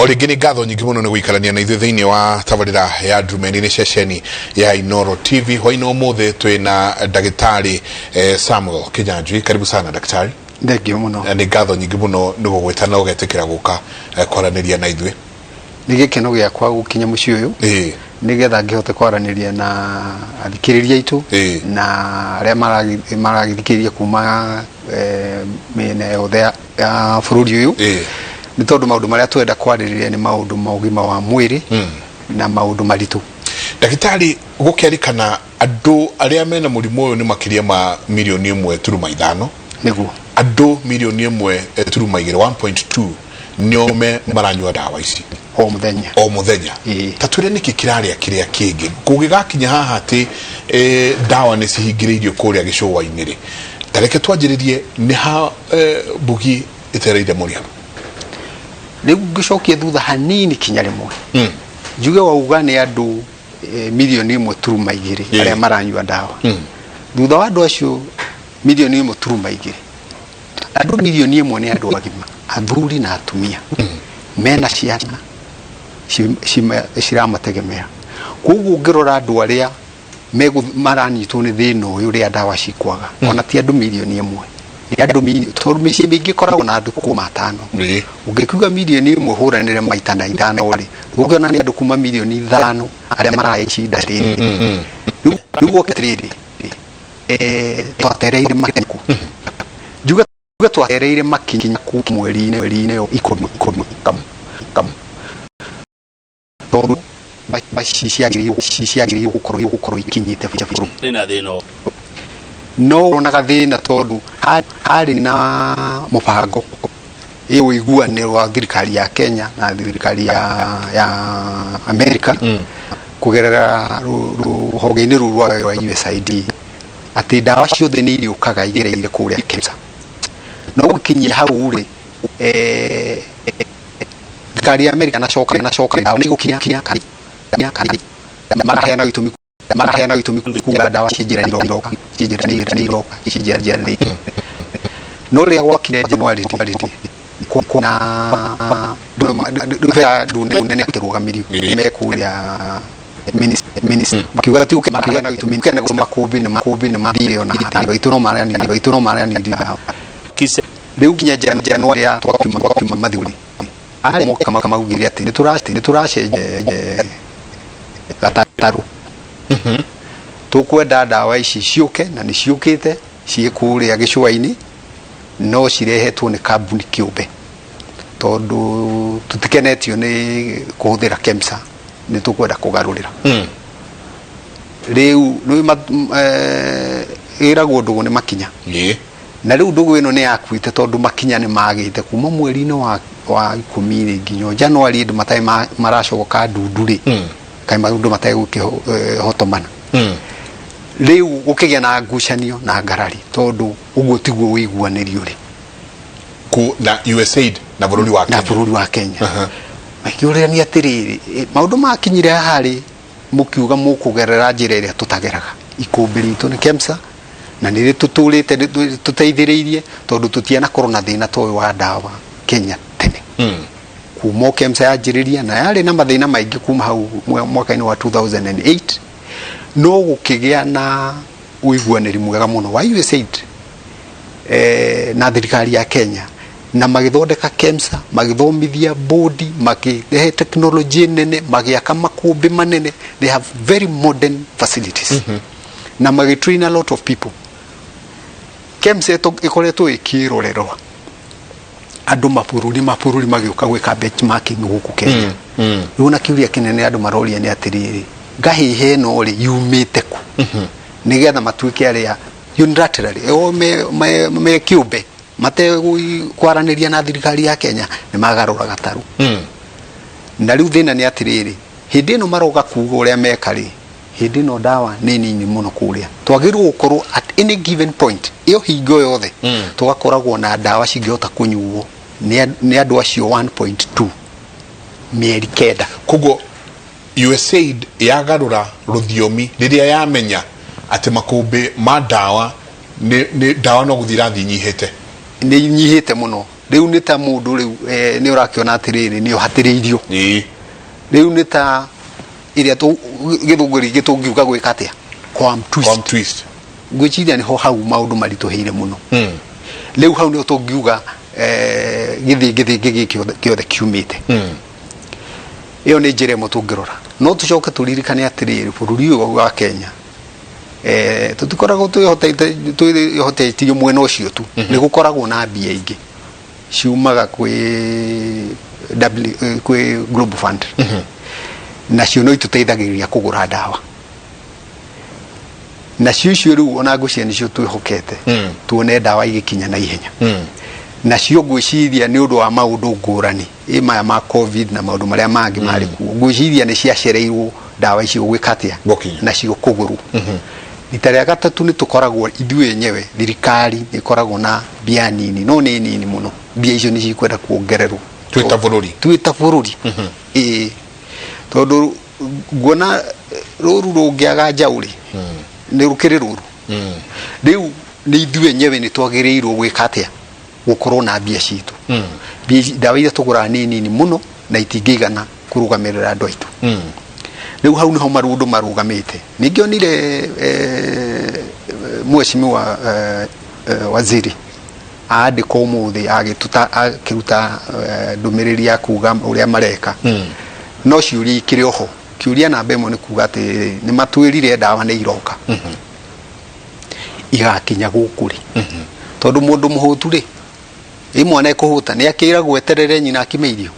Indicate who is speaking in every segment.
Speaker 1: O rĩngĩ nĩ ngatho nyingĩ mũno nĩ gũikarania na ithuĩ thĩinĩ wa tabarĩra ya Ndumeni, nĩ ceceni ya Inoro TV. Hwainĩ ũmũthĩ twĩ na ndagĩtarĩ Samuel Kinyanjui. Karibu sana, daktari.
Speaker 2: Thengio mũno.
Speaker 1: Nĩ ngatho nyingĩ mũno nĩ gũgwĩta na ũgetĩkĩra gũka kwaranĩria na ithuĩ.
Speaker 2: Nĩ gĩkeno gĩakwa gũkinya mũciĩ ũyũ nĩgetha ngĩhote kwaranĩria na athikĩrĩria aitũ na arĩa maragĩthikĩrĩria kuma mĩena yothe ya bũrũri ũyũ, nĩ tondũ maũndũ marĩa twenda kwarĩrĩria nĩ maũndũ ma ũgima wa mwĩrĩ na maũndũ maritũ.
Speaker 1: Ndagĩtarĩ, gũkerĩkana andũ arĩa mena mũrimũ ũyũ nĩ makĩria ma 1.5 mirioni.
Speaker 2: Nĩguo.
Speaker 1: Andũ 1.2 mirioni, 1.2, nĩo me maranyua ndawa ici
Speaker 2: o mũthenya.
Speaker 1: O mũthenya. Ta twĩre nĩkĩ kĩrarĩa kĩrĩa kĩngĩ kũngĩgakinya haha atĩ ndawa nĩ cihingĩrĩirio kũrĩa gĩcũa-inĩ rĩ? Ta reke twanjĩrĩrie nĩ ha mbugi ĩtereire mũrĩa.
Speaker 2: Rĩu ngĩcokia thutha hanini kinya rĩmwe, njuge wauga nĩ andũ 1.2 mirioni arĩa maranyua ndawa. Thutha wa andũ acio 1.2 mirioni, andũ 1 mirioni nĩ andũ agima, athuri na atumia, mena ciana ciramategemea. Koguo ũngĩrora andũ arĩa maranyitwo nĩ thĩna ũyũ rĩa ndawa cikwaga, ona ti andũ 1 mirioni, nĩ andũ milioni, tondũ mĩciĩ mĩingĩ ĩkoragwo na andũ kuma atano. Ũngĩkiuga 1 mirioni hũranĩre maita na ithano rĩ, ũngĩona nĩ andũ kuma 5 mirioni arĩa maraya icinda rĩrĩ. Rĩu gwoke atĩrĩrĩ, twatereire makinya ku njuge twatereire makinya ku mweri-inĩ wa ikũmi kam tondũ ciagĩrĩirwo gũkorwo ikinyĩte bũrũri.
Speaker 3: Na thĩna.
Speaker 2: No wonaga thĩna tondũ harĩ na mũbango ĩ ũiguanĩro wa thirikari ya Kenya na thirikari ya America kũgerera rũhonge-inĩ rũu rwa USAID atĩ ndawa ciothe nĩ irĩũkaga igereire kũrĩa KEMSA. No gũkinyia hau rĩ, thirikari ya America nacoka ndawa nĩ igũkinya kana maraheana itũmi kuga ndawa ci njĩra iroka, ci njĩra nĩ iroka, ci njĩra nĩ. No rĩrĩa gwakire January na ndune nene akĩrũgamirio me kũrĩa makiuga ti makiuga na gĩtũmi kĩene makũmbĩ nĩ mathire ona andũ aitũ no maranire, andũ aitũ no maranire.
Speaker 3: Kise.
Speaker 2: Rĩu nginya January ya twakiuma mathuri arĩa moka maugire atĩ nĩ tũracenjia gatarũ, tũkwenda ndawa ici ciũke, na nĩ ciũkĩte, ciĩ kũrĩa gĩcũa-inĩ, no cirehetwo nĩ kambuni kĩũmbe tondũ tũtikenetio nĩ kũhũthĩra KEMSA, nĩ tũkwenda kũgarũrĩra. Rĩu nĩ ĩragwo ndũgũ nĩ makinya. Na rĩu ndũgũ ĩno nĩ yakuĩte tondũ makinya nĩ magĩte kuma mweri-inĩ wa 10 rĩ nginya January, andũ matarĩ maracoka ndundu rĩ, kaĩ maũndũ matarĩ gũkĩhotomana. Rĩu gũkĩgĩa na ngucanio na ngarari tondũ ũguo tiguo ũiguanĩri ũrĩ
Speaker 1: ku na USAID na bũrũri wa
Speaker 2: na
Speaker 1: Kenya.
Speaker 2: Bũrũri wa Kenya. Makĩũrania atĩrĩrĩ, maũndũ makinyire haha rĩ, mũkiuga mũkũgerera njĩra ĩrĩa tũtageraga. Ikũmbĩ ritũ nĩ KEMSA na nĩ tũtũrĩte tũteithĩrĩirie tondũ tũtianakorwo na thĩna ta ũyũ wa ndawa Kenya tene kuma o KEMSA yanjĩrĩria, na yarĩ na mathĩna maingĩ kuma hau mwaka-inĩ wa 2008. No gũkĩgĩa na ũiguanĩri mwega mũno wa USAID na thirikari ya Kenya, na magĩthondeka KEMSA, magĩthomithia bodi, makĩrehe technology nene, magĩaka makũmbĩ manene. They have very modern facilities na magĩtrain a lot of people. KEMSA ĩkoretwo ĩkĩrorerwa andũ mabũrũri magĩũka gwĩka benchmarking gũkũ Kenya. Rĩu na kĩũria kĩnene andũ maroria nĩ atĩrĩrĩ, ngahĩha ĩno rĩ yumĩte ku, nĩgetha matuĩke arĩa unilaterally o me kĩũmbe mategwaranĩria na thirikari ya Kenya nĩ magarũra gatarũ. Na rĩu thĩna nĩ atĩrĩrĩ, hĩndĩ ĩno maroga kuga ũrĩa meka rĩ, hĩndĩ ĩno ndawa nĩ nini mũno kũrĩa twagĩrĩirwo gũkorwo. At any given point ĩyo, hingo yothe tũgakoragwo na ndawa cingĩhota kũnyuo nĩ andũ acio 1.2 mĩeri 9.
Speaker 1: Koguo USAID yagarũra rũthiomi rĩrĩa yamenya atĩ makũmbĩ ma ndawa nĩ ndawa no gũthiĩ irathiĩ inyihĩte.
Speaker 2: Nĩ inyihĩte mũno. Rĩu nĩ ta mũndũ rĩu nĩ ũrakĩona atĩrĩrĩ, nĩ ũhatĩrĩirio. Rĩu nĩ ta ĩrĩa gĩthũngũ rĩngĩ tũngiuga gwĩka atĩa, quam twist.
Speaker 1: Quam twist.
Speaker 2: Ngwĩciria nĩho hau maũndũ maritũhĩire mũno. Rĩu hau nĩho tũngiuga gĩthĩngĩthĩngĩ gĩkĩ kĩothe kiumĩte. Ĩyo nĩ njĩra ĩmwe tũngĩrora. No tũcoke tũririkane atĩrĩrĩ, bũrũri ũyũ wa Kenya tũtikoragwo twĩhotetie mwena ũcio tu. Nĩ gũkoragwo na mbia ingĩ ciumaga kwĩ W, kwĩ Global Fund. Nacio no itũteithagĩrĩria kũgũra ndawa. Nacio icio rĩu ona ngwĩciria nĩcio twĩhokete tuone ndawa igĩkinya na ihenya. Nacio ngwĩciria nĩ ũndũ wa maũndũ ngũrani ĩ maya ma COVID na maũndũ marĩa mangĩ marĩ kuo, ngwĩciria nĩ ciacereirwo ndawa icio gwĩka atĩa,
Speaker 1: Gũkinya.
Speaker 2: Nacio kũgũrwo. Rita rĩa gatatũ, nĩ tũkoragwo ithuĩ enyewe, thirikari nĩ ĩkoragwo na mbia nini, no nĩ nini mũno. Mbia icio nĩ cikwenda kuongererwo.
Speaker 1: Twĩ ta bũrũri.
Speaker 2: Twĩ ta bũrũri, ĩĩ, tondũ nguona rũru rũngĩaga njaũ rĩ, nĩ rũkĩrĩ rũru. Rĩu nĩ ithuĩ enyewe nĩ twagĩrĩirwo gwĩka atĩa, gũkorwo na mbia citũ. Mbia ici, ndawa iria tũgũraga nĩ nini mũno na itingĩigana kũrũgamĩrĩra andũ aitũ. Rĩu hau nĩho maũndũ marũgamĩte. Ningĩ onire mheshimiwa waziri andĩka ũmũthĩ agĩtuta akĩruta ndũmĩrĩri ya kuga ũrĩa mareka. No ciũria ikĩrĩ oho. Kĩũria namba ĩmwe nĩ kuga atĩ nĩ matwĩrire ndawa nĩ iroka, igakinya gũkũ rĩ? Tondũ mũndũ mũhũtu rĩ, ĩ mwana ekũhũta nĩ akĩragwo eterere nyina akime irio.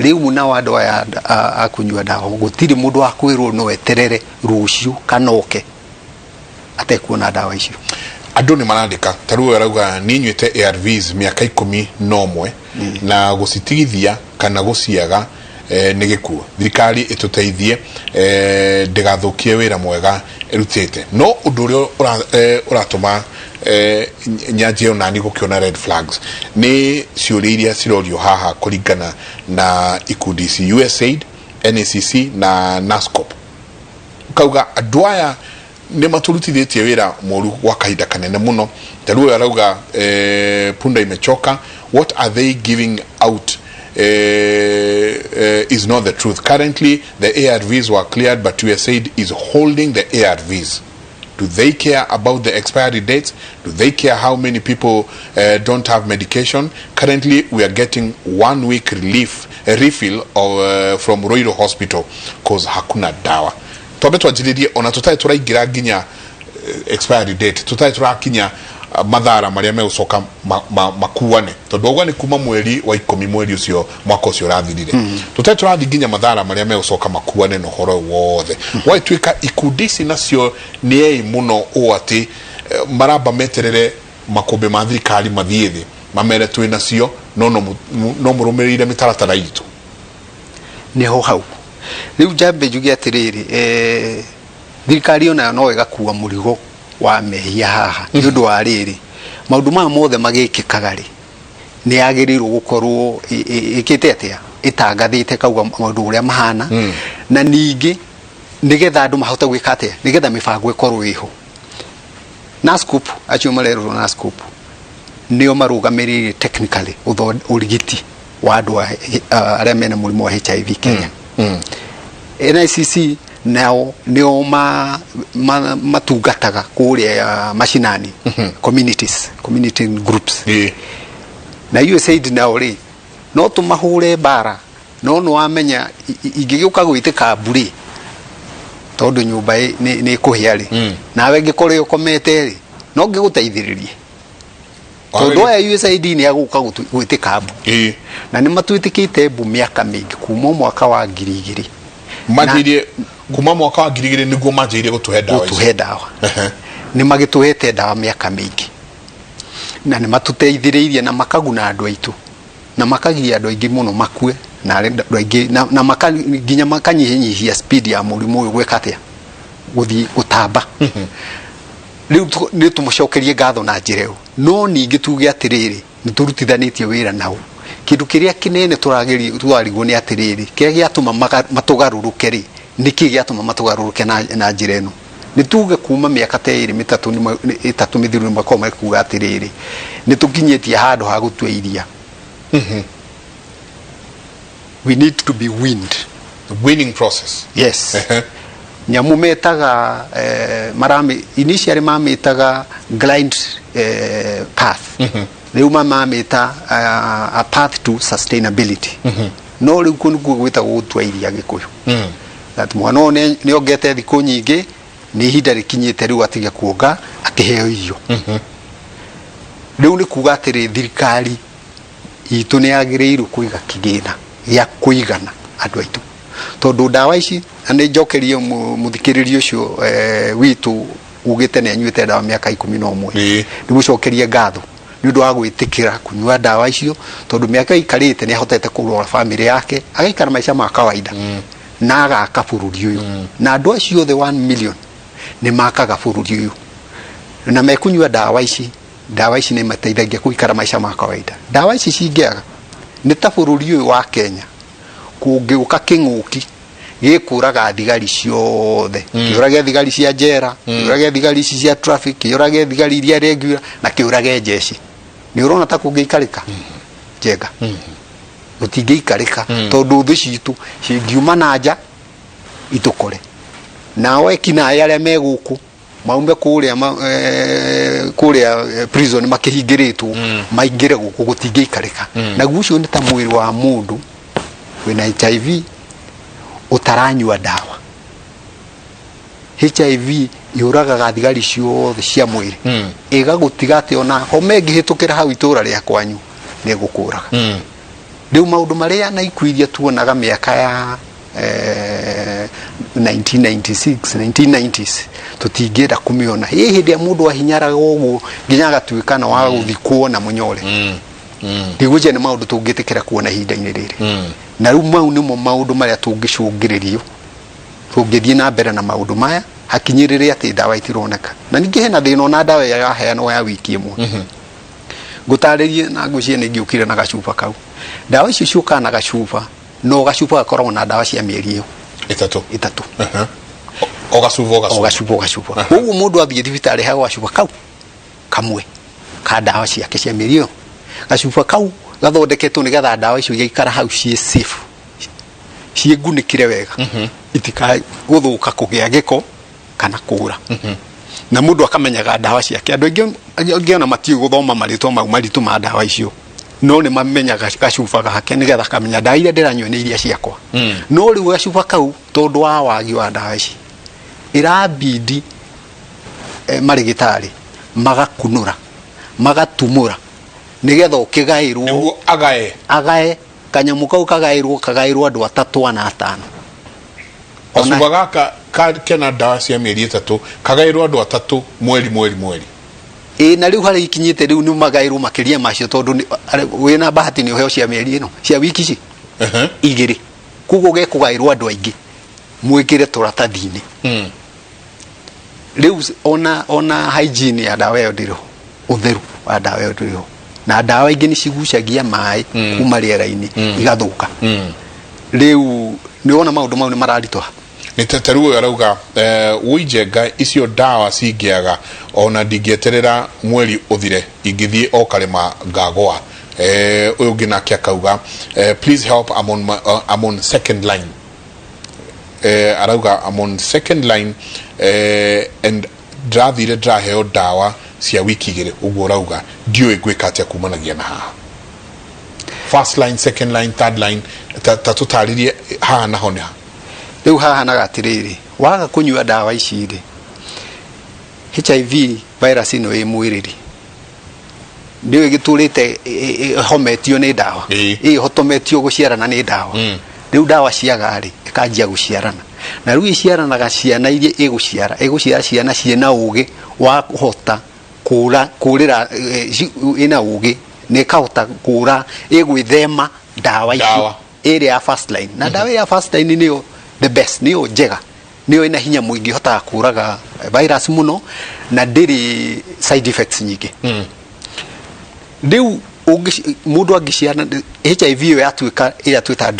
Speaker 2: Rĩu nao andũ aya a kũnyua ndawa, gũtirĩ mũndũ wa kwĩrwo no eterere rũciũ kana oke atekuona ndawa icio.
Speaker 1: Andũ nĩ marandĩka. Ta rĩu arauga, niĩ nyuĩte ARVs mĩaka 11 na gũcitigithia kana gũciaga nĩ gĩkuũ. Thirikari ĩtũteithie, ndĩgathũkie wĩra mwega ĩrutĩte. No ũndũ ũrĩa ũratũma nyanjie onani gũkĩona red flags nĩ ciũria iria cirorio haha kũringana na ikundi ici, USAID, NACC na NASCOP. Kauga andũ aya nĩ matũrutithĩtie wĩra mũru gwa kahinda kanene mũno. Ta rĩu ũyũ arauga, punda imechoka. What are they giving out is not the truth. Currently the ARVs were cleared, but USAID is holding the ARVs. Do they care about the expiry dates? Do they care how many people don't have medication? Currently, we are getting 1 week relief, a refill from Ruiru Hospital cause hakuna dawa. Twambe twanjĩrĩrie ona tũtarĩ tũraingĩra nginya expiry date, tũtarĩ tũrakinya mathara marĩa megũcoka makuane, tondũ auga nĩ kuma mweri wa 10, mweri ũcio, mwaka ũcio ũrathirire. Tũtarĩ tũrathiĩ nginya mathara marĩa megũcoka makuane na ũhoro ũyũ wothe, gwagĩtuĩka ikundi ici nacio nĩ ei mũno ũũ atĩ maramba meterere makũmbĩ ma thirikari mathiĩ thĩ mamere twĩ nacio, no mũrũmĩrĩire mĩtaratara itũ.
Speaker 2: Nĩho hau rĩu njambe njuge atĩrĩrĩ, thirikari onayo no ĩgakua mũrigo wa mehia haha, nĩ ũndũ wa rĩrĩ, maũndũ maya mothe magĩkĩkaga rĩ, nĩ yagĩrĩirwo gũkorwo ĩkĩte atĩa, ĩtangathĩte kauga maũndũ ũrĩa mahana, na ningĩ nĩgetha andũ mahote gwĩka atĩa, nĩgetha mĩbango ĩkorwo ĩho. NASCOP acio marerwo, NASCOP nĩo marũgamĩrĩire technically ũrigiti wa andũ arĩa mena mũrimũ wa HIV Kenya. NICC nao nĩo matungataga kũrĩa mashinani, communities, community groups. Na USAID nao rĩ, no tũmahũre mbara, no nĩ wamenya ingĩgĩũka gwĩtĩka mbu rĩ, tondũ nyũmba nĩ ĩkũhĩa rĩ, nawe ngĩkorwo ũkomete rĩ, no ngĩgũteithĩrĩrie, tondũ aya USAID nĩ agũka gwĩtĩka mbu. Na nĩ matwĩtĩkĩte mbu mĩaka mĩingĩ, kuma mwaka wa 2000.
Speaker 1: Manjĩirie kuma mwaka wa 2000 nĩguo manjĩirie gũtũhe ndawa ici.
Speaker 2: Gũtũhe ndawa. Nĩ magĩtũhete ndawa mĩaka mĩingĩ na nĩ matũteithĩrĩirie na makaguna andũ aitũ na makagiria andũ aingĩ mũno makue na andũ aingĩ na nginya makanyihanyihia speed ya mũrimũ ũyũ gwĩka atĩa, gũthiĩ gũtamba. Rĩu nĩ tũmũcokerie ngatho na njĩra ĩyo, no ningĩ tuge atĩrĩrĩ, nĩ tũrutithanĩtie wĩra nao. Kĩndũ kĩrĩa kĩnene tũrageria tũrarigwo nĩ atĩrĩrĩ, kĩrĩa gĩatũma matũgarũrũke rĩ, nĩkĩ gĩatũma matũgarũrũke na njĩra ĩno? Nĩ tuge Kuma mĩaka ta 2 3 3 mĩthiru nĩ makoragwo makiuga atĩrĩrĩ, nĩ tũkinyĩtie handũ ha gũtua iria. We need to be weaned.
Speaker 1: Winning process.
Speaker 2: Yes. Nyamũ metaga marami initially mamĩtaga glide path, rĩu mamamĩta a path to sustainability, no rĩu kũu nĩkuo gwĩtagwo gũtua iria Gĩkũyũ, that mwana ũyũ nĩ ongete thikũ nyingĩ, nĩ ihinda rĩkinyĩte rĩu atige kuonga akĩheo irio. Rĩu nĩ kuga atĩrĩ, thirikari itũ nĩ yagĩrĩirwo kũiga kĩgĩna gĩa kũigana andũ aitũ, tondũ ndawa ici, na nĩ njokerie mũthikĩrĩria ũcio witũ ugĩte nĩ anyuĩte ndawa mĩaka 11. Ndĩmũcokerie ngatho nĩ ũndũ wa gwĩtĩkĩra kũnyua ndawa icio, tondũ mĩaka ĩikarĩte nĩ ahotete kũrora bamĩrĩ yake, agaikara maica ma kawaida na agaka bũrũri ũyũ. Na andũ acio othe 1 million nĩ makaga bũrũri ũyũ na mekũnyua ndawa ici. Ndawa ici nĩ mateithagia gũikara maica ma kawaida. Ndawa ici cingĩaga, nĩ ta bũrũri ũyũ wa Kenya kũngĩũka kĩng'ũki gĩkũraga thigari ciothe, kĩũrage thigari cia njera, kĩũrage thigari ici cia traffic, kĩũrage thigari iria regular, na kĩũrage jeshi, nĩ ũrona ta kũngĩikarĩka? Njenga, gũtingĩikarĩka, tondũ thũ citũ cingiuma na nja itũkore, nao ekinaĩ arĩa me gũkũ maume kũrĩa kũrĩa prison makĩhingĩrĩtwo maingĩre gũkũ, gũtingĩikarĩka. Naguo ũcio nĩ ta mwĩrĩ wa mũndũ wĩna HIV ũtaranyua ndawa. HIV yũragaga thigari ciothe cia mwĩrĩ, ĩgagũtiga atĩ ona homa ĩngĩhĩtũkĩra hau itũra rĩa kwanyu nĩ ĩgũkũraga. Rĩu maũndũ marĩa na ikuũ iria tuonaga mĩaka ya 1996, 1990s, tũtingĩenda kũmĩona. Ĩ hĩndĩ ĩrĩa mũndũ ahinyaraga ũguo nginya agatuĩka na wa gũthikwo na mũnyore, ndigwĩciria nĩ maũndũ tũngĩtĩkĩra kuona ihinda-inĩ rĩrĩ. Na rĩu mau nĩmo maũndũ marĩa tũngĩcũngĩrĩrio tũngĩthiĩ na mbere na maũndũ maya hakinyĩrĩre atĩ ndawa itironeka. Na ningĩ hena thĩna ona ndawa ĩrĩa yaheanwo ya wiki 1. Ngũtarĩrie na ngwĩciria nĩ ingĩũkire na gacuba kau. Ndawa icio ciũkaga na gacuba, no gacuba gakoragwo na ndawa cia mĩeri ĩyo
Speaker 1: 3.
Speaker 2: 3.
Speaker 1: O gacuba o
Speaker 2: o
Speaker 1: gacuba.
Speaker 2: Gacuba o gacuba. Koguo mũndũ athiĩ thibitarĩ heagwo gacuba kau kamwe ka ndawa ciake cia mĩeri ĩyo. Gacuba kau gathondeketwo nĩgetha ndawa icio igaikara hau ciĩ safe, ciĩ ngunĩkĩre wega, itikae gũthũka, kũgĩa gĩko kana kũra, na mũndũ akamenyaga ndawa ciake. Andũ aingĩ angĩ ona matiũĩ gũthoma marĩtwa mau maritũ ma ndawa icio, no nĩ mamenyaga gacuba gake nĩgetha akamenya ndawa iria ndĩranyua nĩ iria ciakwa. No rĩu gacuba kau, tondũ wa wagi wa ndawa ici, ĩrabidi marĩgĩtarĩ magakunũra, magatumũra nĩgetha ũkĩgaĩrwo.
Speaker 1: Nĩguo agae.
Speaker 2: Agae kanyamũ kau, kagaĩrwo andũ 3 ana 5.
Speaker 1: Gacuba gaka kena ndawa cia mĩeri 3 kagaĩrwo andũ 3 mweri mweri mweri.
Speaker 2: Ĩ, na rĩu harĩa ikinyĩte rĩu nĩ magaĩrwo makĩria macio, tondũ wĩna bahati nĩ ũheo cia mĩeri ĩno, cia wiki ici 2, koguo gekũgaĩrwo andũ aingĩ mwĩkĩre tũratathi-inĩ. Rĩu ona hygiene ya ndawa ĩyo ndĩrĩ ho, ũtheru wa ndawa ĩyo ndũrĩ ho, na ndawa ingĩ nĩ cigucagia maĩ kuma rĩera-inĩ igathũka. Rĩu nĩ wona maũndũ mau nĩ mararitũha.
Speaker 1: Nĩ ta rĩu ũyũ arauga, wũi Njenga, icio ndawa cingĩaga ona ndingĩeterera mweri ũthire, ingĩthiĩ o karĩma ngagwa. Ũyũ ũngĩ nake akauga, "Please help, I'm on second line." Arauga, "I'm on second line and ndĩrathire ndĩraheo ndawa cia wiki 2." Ũguo ũrauga, ndiũĩ ngwĩka atĩa kumanagia na haha first line, second line, third line. Ta tũtarĩrie haha naho nĩ ha.
Speaker 2: Rĩu hahanaga atĩrĩrĩ, waga kũnyua ndawa ici rĩ, HIV virus ĩno ĩ mwĩrĩ rĩ, nĩyo ĩgĩtũrĩte ĩhometio nĩ ndawa, ĩhotometio gũciarana nĩ ndawa. Rĩu ndawa ciaga rĩ, ĩkanjia gũciarana, na rĩu ĩciaranaga ciana iria ĩgũciara ciana ciĩna ũgĩ wa kũhota kũra kũrĩra, ĩna ũgĩ na ĩkahota kũra, ĩgwĩthema ndawa icio.
Speaker 1: Ndawa.
Speaker 2: Ĩrĩa ya first line, na ndawa ĩrĩa ya first line nĩyo the best, nĩyo njega, nĩyo ĩna hinya mũingĩ, ĩhotaga kũraga virus mũno na ndĩrĩ side effects nyingĩ. Rĩu mũndũ angĩciara HIV ĩyo yatuĩka ĩrĩa twĩtaga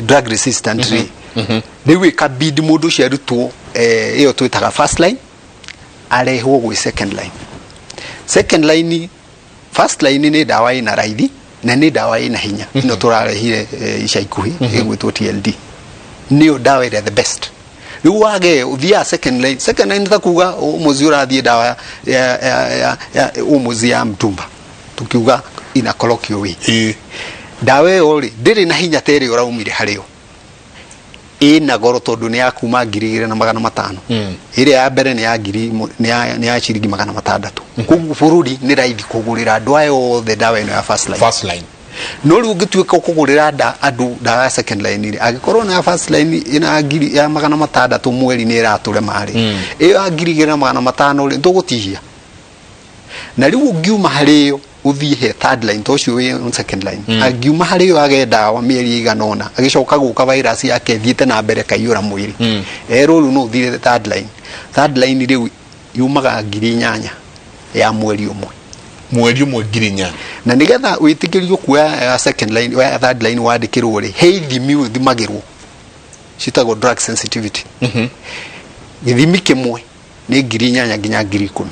Speaker 2: drug resistant rĩ. Rĩu ĩkabidi mũndũ ũcio arutwo ĩyo twĩtaga first line, arehwo gwĩ second line. Second line, first line nĩ ndawa ĩna raithi na nĩ ndawa ĩna hinya ĩno tũrarehire ica ikuhĩ ĩgwĩtwo TLD, nĩyo ndawa ĩrĩa the best. Rĩu wage ũthiaga second line. Second line ta kuga ũmũzi ũrathiĩ ndawa ya ũmũzi ya mtumba, tukiuga ina colloquial way. Ndawa ĩyo rĩ, ndĩrĩ na hinya ta ĩrĩa ũraumire harĩo, ĩna goro tondũ nĩ ya kuma 2500. Ĩrĩa ya mbere nĩ ya ngiri nĩ ya ciringi 600. Koguo bũrũri nĩ raithi kũgũrĩra andũ aya othe ndawa ĩno ya first line.
Speaker 1: First line.
Speaker 2: No rĩu ũngĩtuĩka ũkũgũrĩra andũ ndawa ya second line rĩ, angĩkorwo na ya first line ĩna ngiri ya 600 mweri nĩ ĩratũrema rĩ, ĩyo ya 2500 rĩ, tũgũtihia. Na rĩu ũngiuma harĩ ĩyo ũthiĩ he third line, to ũcio wĩ on second line, angiuma harĩ ĩyo age ndawa mĩeri ĩigana ũna, agĩcoka gũka virus yake ĩthiĩte na mbere kaiyũra mwĩrĩ, erwo rĩu no ũthire third line. Third line rĩu yumaga 8000 ya mweri ũmwe.
Speaker 1: Mweri ũmwe 8000.
Speaker 2: Na nigetha wĩtĩkĩrio kuoya ya second line, ya third line, wandĩkĩrwo rĩ, he ithimi ũthimagĩrwo citagwo drug sensitivity. Gĩthimi kĩmwe nĩ 8000 nginya 10,000.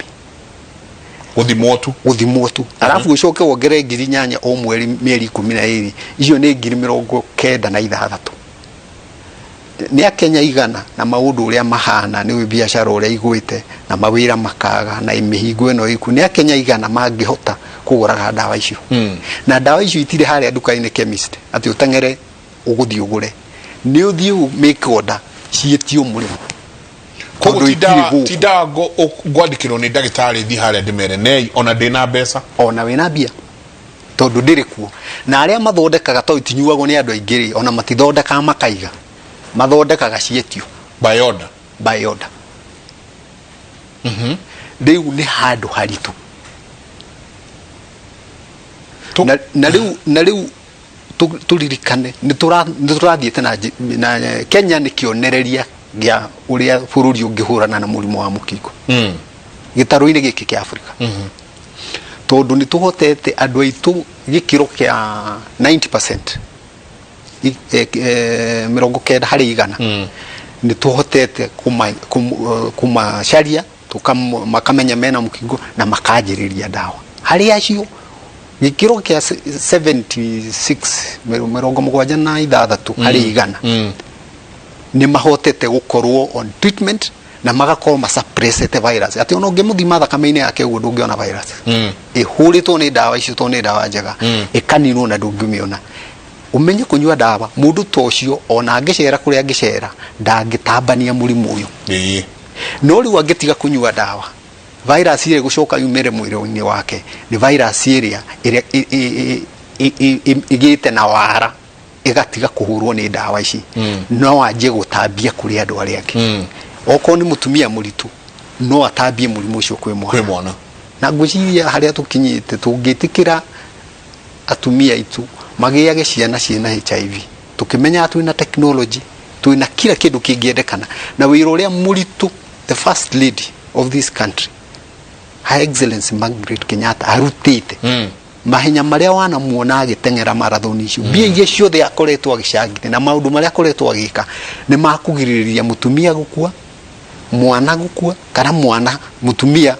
Speaker 1: Gũthimwo tu.
Speaker 2: Gũthimwo tu. Arabu ũcoke wongerere 8000 o mweri mĩeri 12, icio nĩ 96,000. Nĩ akenya igana na maũndũ ũrĩa mahana, nĩ biacara ũrĩa igwĩte na mawĩra makaga na mĩhingo ĩno ĩku, nĩ akenya igana mangĩhota kũgũraga ndawa icio? Na ndawa icio itirĩ harĩa nduka-inĩ chemist atĩ ũteng'ere ũgũthiĩ ũgũre, nĩ ũthiĩ make order ciĩtio mũrĩmo.
Speaker 1: Koguo
Speaker 2: Tondũ
Speaker 1: ti
Speaker 2: itirĩ
Speaker 1: ndawa
Speaker 2: gũkũ.
Speaker 1: Ti ndawa ngwandĩkĩrwo nĩ ndagĩtarĩ thiĩ harĩa ndĩmere nei ona ndĩna mbeca.
Speaker 2: Ona wĩna mbia, tondũ ndĩrĩ kuo. Na arĩa mathondekaga, tondũ itinyuagwo nĩ andũ aingĩ rĩ, ona matithondekaga makaiga, mathondekaga ciĩtio.
Speaker 1: By order.
Speaker 2: By order. Rĩu nĩ handũ haritũ. Na rĩu tũririkane nĩ tũrathiĩte na Kenya nĩ kĩonereria gĩa ũrĩa bũrũri ũngĩhũrana na mũrimũ wa mũkingo gĩtarũ-inĩ gĩkĩ kĩa Afrika, tondũ nĩ tũhotete andũ aitũ gĩkĩro kĩa 90%, 90%, nĩ tũhotete kũmacaria, makamenya mena mũkingo na makanjĩrĩria ndawa. Harĩ acio gĩkĩro kĩa 76, 76%, nĩ mahotete gũkorwo on treatment na magakorwo masuppressete virus, atĩ ona ũngĩmũthima thakame-inĩ yake ũguo ndũngĩona virus. Ĩhũrĩtwo nĩ ndawa icio tondũ nĩ ndawa njega, ĩkaninwo na ndũngĩmĩona. Ũmenye kũnyua ndawa, mũndũ ta ũcio ona angĩcera kũrĩa angĩcera ndangĩtambania mũrimũ ũyũ. No rĩu angĩtiga kũnyua ndawa, virus ĩrĩa ĩgũcoka yumĩre mwĩrĩ-inĩ wake nĩ virus ĩrĩa ĩgĩte na wara, ĩgatiga kũhũrwo nĩ ndawa ici, no anjie gũtambia kũrĩ andũ arĩa angĩ. Okorwo nĩ mũtumia mũritũ, no atambie mũrimũ ũcio kwĩ mwana.
Speaker 1: Kwĩ mwana.
Speaker 2: Na ngwĩciria harĩa tũkinyĩte, tũngĩtĩkĩra atumia aitũ magĩage ciana ciĩna HIV, tũkĩmenyaga twĩna technology, twĩna kila kĩndũ kĩngĩendekana, na wĩra ũrĩa mũritũ the first lady of this country, Her Excellency Margaret Kenyatta, arutĩte, mahenya marĩa wanamuona agĩteng'era marathon icio, mbia iria ciothe akoretwo agĩcangire na maũndũ marĩa akoretwo agĩka nĩ makũgirĩrĩria mũtumia gũkua, mwana gũkua, kana mwana mũtumia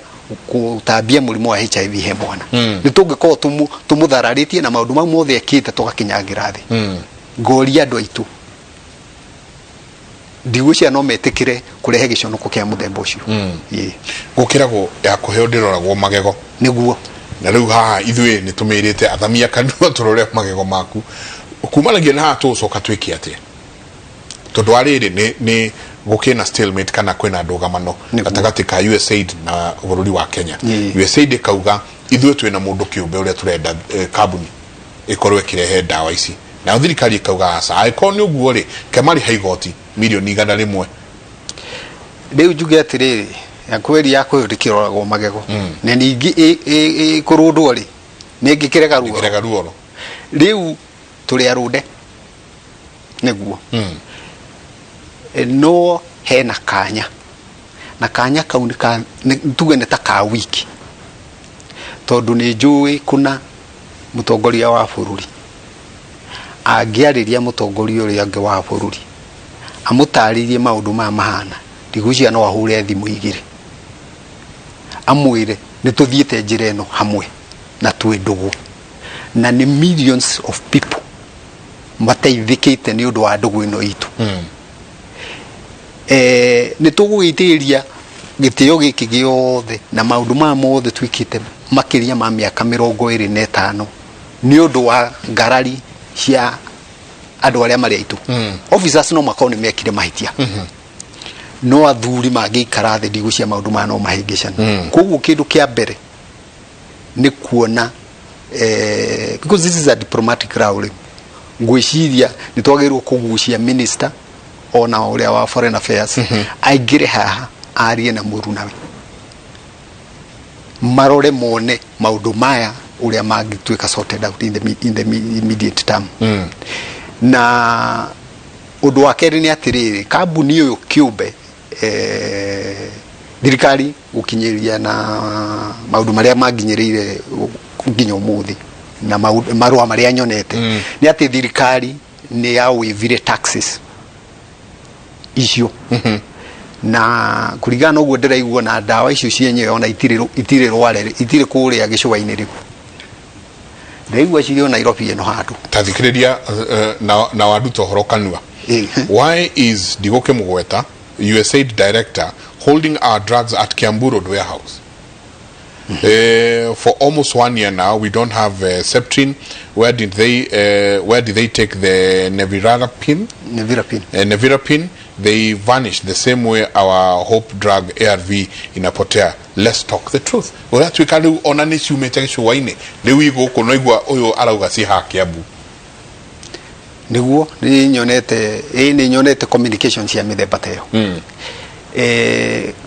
Speaker 2: gũtambia mũrimũ wa HIV he mwana. Nĩ tũngĩkorwo tũmũthararĩtie na maũndũ mau mothe ekĩte tũgakinyangĩra thĩ. Ngoria andũ aitũ, ndigwĩciria no metĩkĩre kũrehe gĩconoko kĩa mũthemba ũcio. Ĩĩ.
Speaker 1: Gũkĩragwo ya kũheo ndĩroragwo magego.
Speaker 2: Nĩguo.
Speaker 1: Na rĩu haha ithuĩ nĩ tũmĩrĩte athamia kanua tũrore magego maku kumanagia na haha tũgũcoka twĩke atĩa, tondũ wa rĩrĩ nĩ gũkĩna stalemate kana kwĩna ndũgamano gatagatĩ ka USAID na bũrũri wa Kenya. USAID ĩkauga ithuĩ twĩna mũndũ kĩũmbe ũrĩa tũrenda, kambuni ĩkorwo ĩkĩrehe ndawa ici, nayo thirikari ĩkauga aca, angĩkorwo nĩ ũguo rĩ, kemarĩha igoti mirioni 100.
Speaker 2: Rĩu njuge atĩrĩrĩ, ya kweri ya kwĩyo ndĩkĩroragwo magego, na ningĩ ĩkũrũndwo rĩ, nĩ ngĩkĩrega ruo.
Speaker 1: Ĩkĩrega ruoro.
Speaker 2: Rĩu tũrĩ arũnde nĩguo. No hena kanya, na kanya kau nĩ tuge nĩ ta ka wiki, tondũ nĩ njũĩ kũna mũtongoria wa bũrũri angĩarĩria mũtongoria ũrĩa ũngĩ wa bũrũri Amũtarĩrie maũndũ maya mahana. Ndigwĩciria no ahũre thimũ igĩrĩ amwĩre nĩ tũthiĩte njĩra ĩno hamwe na twĩ ndũgũ, na nĩ millions of people mateithĩkĩte nĩ ũndũ wa ndũgũ ĩno itũ. Nĩ tũgũgĩitĩrĩria gĩtĩo gĩkĩ gĩothe na maũndũ maya mothe twĩkĩte makĩria ma mĩaka 25 nĩ ũndũ wa ngarari cia andũ arĩa marĩ aitũ. Officers no makorwo nĩ mekire mahĩtia, no athuri mangĩikara thĩ, ndigũcia maũndũ maya no mahĩngĩcana. Koguo kĩndũ kĩa mbere nĩ kuona, because this is a diplomatic row, rĩu ngwĩciria nĩ twagĩrĩirwo kũgucia minister ona ũrĩa wa foreign affairs aingĩre haha, arie na mũrunawe, marore mone maũndũ maya ũrĩa mangĩtuĩka sorted out in the immediate term. Na ũndũ wa kerĩ nĩ atĩrĩrĩ, kambuni ũyũ kĩũmbe, thirikari gũkinyĩria na maũndũ marĩa manginyĩrĩire nginya ũmũthĩ na marũa marĩa nyonete nĩ atĩ thirikari nĩ ya waivire taxes icio, na kũringana na ũguo ndĩraigua, na ndawa icio cienyewe ona itirĩ rware, itirĩ kũrĩa gĩcũa-inĩ. Rĩu ndĩraigua cirĩ o Nairobi ĩno handũ.
Speaker 1: Ta thikĩrĩria, na waruta ũhoro kanua. Why is ndigũkĩmũgweta USAID director holding our drugs at Kiambu Road warehouse? For almost one year now, we don't have Septrin. Where did they take the nevirapine?
Speaker 2: Nevirapine.
Speaker 1: Nevirapine. They vanished the same way our hope drug ARV inapotea. Let's talk the truth. Ũratuĩka rĩu ona nĩ ciumĩte gĩcũa-inĩ, rĩu i gũkũ, no igua ũyũ arauga ci haha Kiambu.
Speaker 2: Nĩguo nĩ nyonete, ĩ nĩ nyonete communication cia mĩthemba ta ĩyo.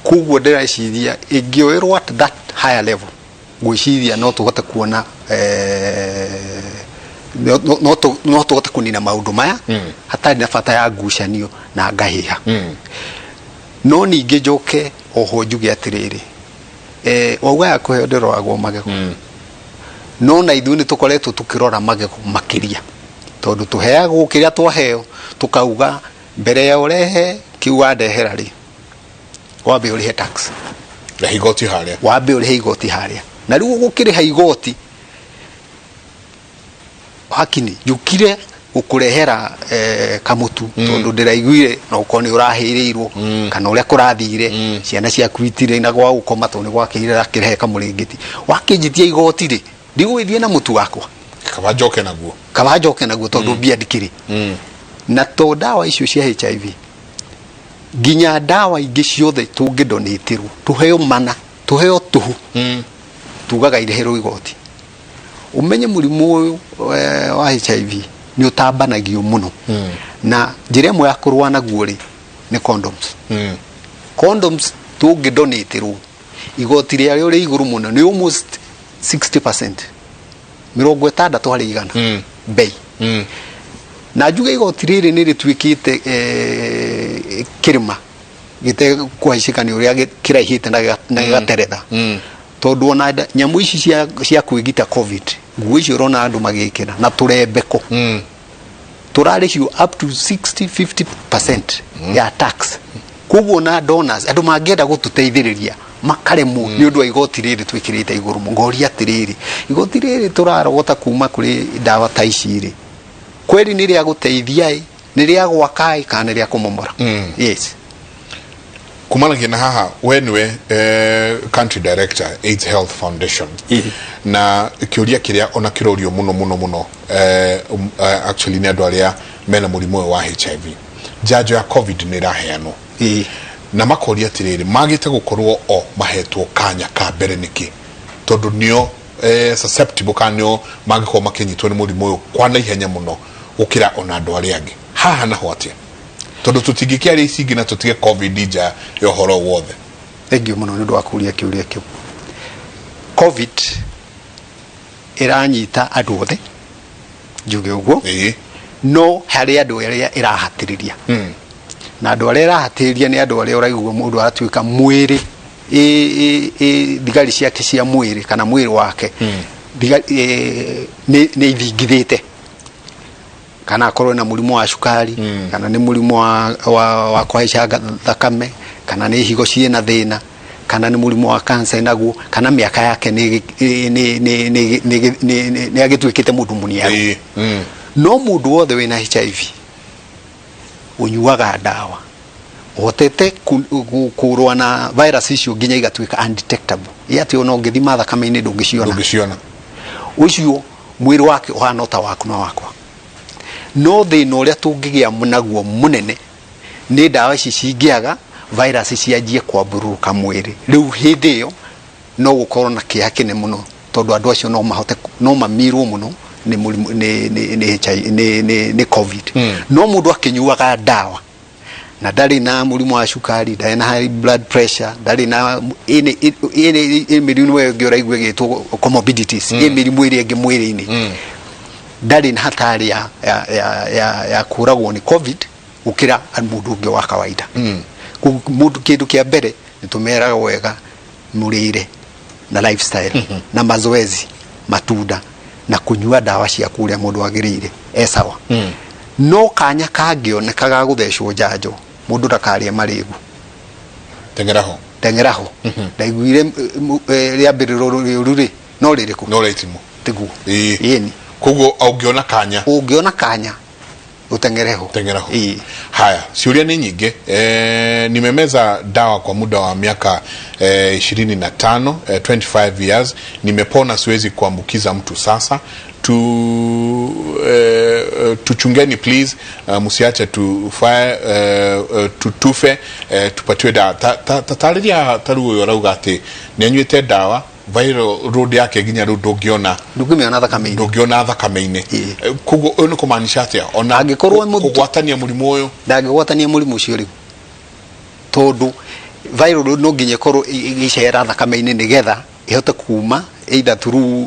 Speaker 2: Koguo ndĩreciria ĩngĩoerwo at that higher level, ngwĩciria no tũhote kuona, no tũhote kũnina maũndũ maya hatarĩ na bata ya ngucanio na ngahĩha. No ningĩ njoke oho njuge atĩrĩrĩ, wauga ya kũheo ndĩroragwo magego, no na ithuĩ nĩ tũkoretwo tũkĩrora magego makĩria, tondũ tũheagwo kĩrĩa twaheo, tũkauga mbere ya ũrehe kĩu wandehera rĩ, wambe ũrĩhe tax.
Speaker 1: Na igoti harĩa.
Speaker 2: Wambe ũrĩhe igoti harĩa. Na rĩu ũgũkĩrĩha igoti hakini njũkire gũkũrehera kamũtu, tondũ ndĩraiguire no ũkorwo nĩ ũrahĩrĩirwo kana ũrĩa kũrathire, ciana ciaku itirĩ na gwa gũkoma tondũ nĩ gwakĩire, akĩrehe kamũrĩngĩti, wakĩnjitia igoti rĩ, ndigũgĩthiĩ na mũtu wakwa.
Speaker 1: Kaba njoke naguo.
Speaker 2: Kaba njoke naguo, tondũ mbia ndikĩrĩ. Na to ndawa icio cia HIV, nginya ndawa ingĩ ciothe tũngĩdonĩtĩrwo, tũheo mana, tũheo tũhũ, tugaga irĩhĩrwo igoti. Ũmenye mũrimũ ũyũ wa HIV nĩ ũtambanagio mũno, na njĩra ĩmwe ya kũrũa naguo rĩ nĩ condoms. Condoms tũngĩdonĩtĩrwo, igoti rĩarĩo rĩ igũrũ mũno, nĩ almost 60%, 60 harĩ igana bei. Na njuge igoti rĩrĩ nĩ rĩtuĩkĩte kĩrĩma gĩtekũhaicĩka nĩ ũrĩa kĩraihĩte na gĩgateretha, tondũ ona nyamũ ici cia kwĩgita COVID, nguo icio ũrona andũ magĩkĩra na tũrembeko, tũrarĩhio up to 60 50% ya tax. Koguo na donors, andũ mangĩenda gũtũteithĩrĩria, makaremwo nĩ ũndũ wa igoti rĩrĩ twĩkĩrĩte igũrũ mũno. Ngoria atĩrĩrĩ, igoti rĩrĩ tũrarogota kuma kũrĩ ndawa ta ici rĩ, kweri nĩ rĩa gũteithia ĩ, nĩ rĩa gwaka ĩ, kana nĩ rĩa kũmomora? Yes.
Speaker 1: Kumanagia na haha, we niwe country director, AIDS Health Foundation. Na kĩũria kĩrĩa ona kĩrorio mũno mũno mũno, actually nĩ andũ arĩa mena mũrimũ ũyũ wa HIV, njanjo ya COVID nĩ ĩraheanwo, na makoria atĩrĩrĩ, magĩte gũkorwo o mahetwo kanya ka mbere nĩkĩ, tondũ nĩo susceptible kana nĩo mangĩkorwo makĩnyitwo nĩ mũrimũ ũyũ kwa naihenya mũno gũkĩra ona andũ arĩa angĩ? Haha naho atĩa, tondũ tũtingĩkĩaria ici ingĩ na tũtige COVID nja ya ũhoro wothe?
Speaker 2: Thank you mũno nĩ ũndũ wa kũria kĩũria kĩu. COVID ĩranyita andũ othe, njuge ũguo, no harĩ andũ arĩa ĩrahatĩrĩria, na andũ arĩa ĩrahatĩrĩria nĩ andũ arĩa ũraigua mũndũ aratuĩka mwĩrĩ thigari ciake cia mwĩrĩ kana mwĩrĩ wake nĩ ithingithĩte. Kana akorwo na mũrimũ wa cukari, kana nĩ mũrimũ wa kũhaica thakame, kana nĩ higo ciĩna thĩna, kana nĩ mũrimũ wa cancer naguo, kana mĩaka yake nĩ agĩtuĩkĩte mũndũ mũniaru. No mũndũ wothe wĩna HIV ũnyuaga ndawa ũhotete kũrũa na virus icio nginya igatuĩka undetectable, ĩ atĩ ona ũngĩthima thakame-inĩ ndũngĩciona.
Speaker 1: Ndũngĩciona.
Speaker 2: Ũcio mwĩrĩ wake ũhana ta waku na wakwa. No thĩna ũrĩa tũngĩgĩa naguo mũnene nĩ ndawa ici cingĩaga, virus cianjie kwambũrũrũka mwĩrĩ. Rĩu hĩndĩ ĩyo no gũkorwo na kĩeha kĩnene mũno, tondũ andũ acio no mahote no mamirwo mũno nĩ mũrimũ nĩ HIV, nĩ COVID. No mũndũ akĩnyuaga ndawa na ndarĩ na mũrimũ wa cukari, ndarĩ na high blood pressure, ndarĩ na any mĩrimũ ĩyo ĩngĩ ũraigua ĩgĩtwo comorbidities, ĩ mĩrimũ ĩrĩa ĩngĩ mwĩrĩ-inĩ, ndarĩ na hatari ya kũragwo nĩ COVID gũkĩra mũndũ ũngĩ wa kawaida. Koguo mũndũ, kĩndũ kĩa mbere nĩ tũmeraga wega mũrĩre na lifestyle na mazoezi, matunda na kũnyua ndawa ciaku ũrĩa mũndũ agĩrĩire, e sawa. No kanya kangĩoneka ga gũthecwo njanjo, mũndũ ndakarĩe marĩgu.
Speaker 1: Teng'era ho.
Speaker 2: Teng'era ho. Ndaiguire rĩambĩrĩro rĩũru rĩ, no rĩrĩkũ?
Speaker 1: No rĩtimũ.
Speaker 2: Tiguo?
Speaker 1: Ĩĩ.
Speaker 2: Ĩni.
Speaker 1: Koguo ũngĩona kanya,
Speaker 2: ũngĩona kanya, ũteng'ere ho.
Speaker 1: Teng'era ho.
Speaker 2: Ĩĩ.
Speaker 1: Haya, ciũria nĩ nyingĩ. Nimemeza dawa kwa muda wa miaka 25, 25 years, nimepona, siwezi kuambukiza mtu. Sasa tuchungeni please, msiache tufae, tutufe, tupatiwe dawa. Tatarĩria ta rĩu ũyũ arauga atĩ nĩ anyuĩte ndawa, viral load yake nginya rĩu ndũngĩona.
Speaker 2: Ndũngĩmĩona thakame-inĩ.
Speaker 1: Ndũngĩona thakame-inĩ.
Speaker 2: Ĩĩ.
Speaker 1: Koguo ũyũ nĩ kũmaanisha atĩa ona
Speaker 2: Angĩkorwo
Speaker 1: kũgwatania mũrimũ ũyũ?
Speaker 2: Ndangĩgwatania mũrimũ ũcio rĩu, tondũ viral load no nginya ĩkorwo ĩgĩcera thakame-inĩ nĩgetha ĩhote kuma either through,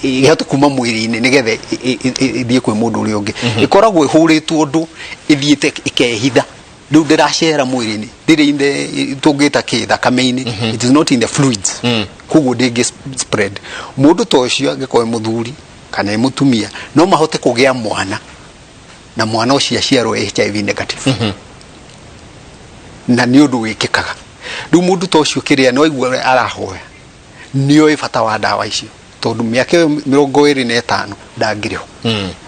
Speaker 2: ĩhote kuma mwĩrĩ-inĩ nĩgetha ĩthiĩ kwĩ mũndũ ũrĩa ũngĩ. Ĩkoragwo ĩhũrĩtwo ũndũ ĩthiĩte ĩkehitha, rĩu ndĩracera mwĩrĩ-inĩ, ndĩrĩ in the, tũngĩta kĩ, thakame-inĩ, it is not in the fluids, koguo ndĩngĩ spread. Mũndũ ta ũcio angĩkorwo ĩ mũthuri kana ĩ mũtumia, no mahote kũgĩa mwana na mwana ũcio aciarwo HIV negative, na nĩ ũndũ wĩkĩkaga. Rĩu mũndũ ta ũcio, kĩrĩa no aigua arahoya, nĩoĩ bata wa ndawa icio, tondũ mĩaka ĩyo 25 ndangĩrĩ ho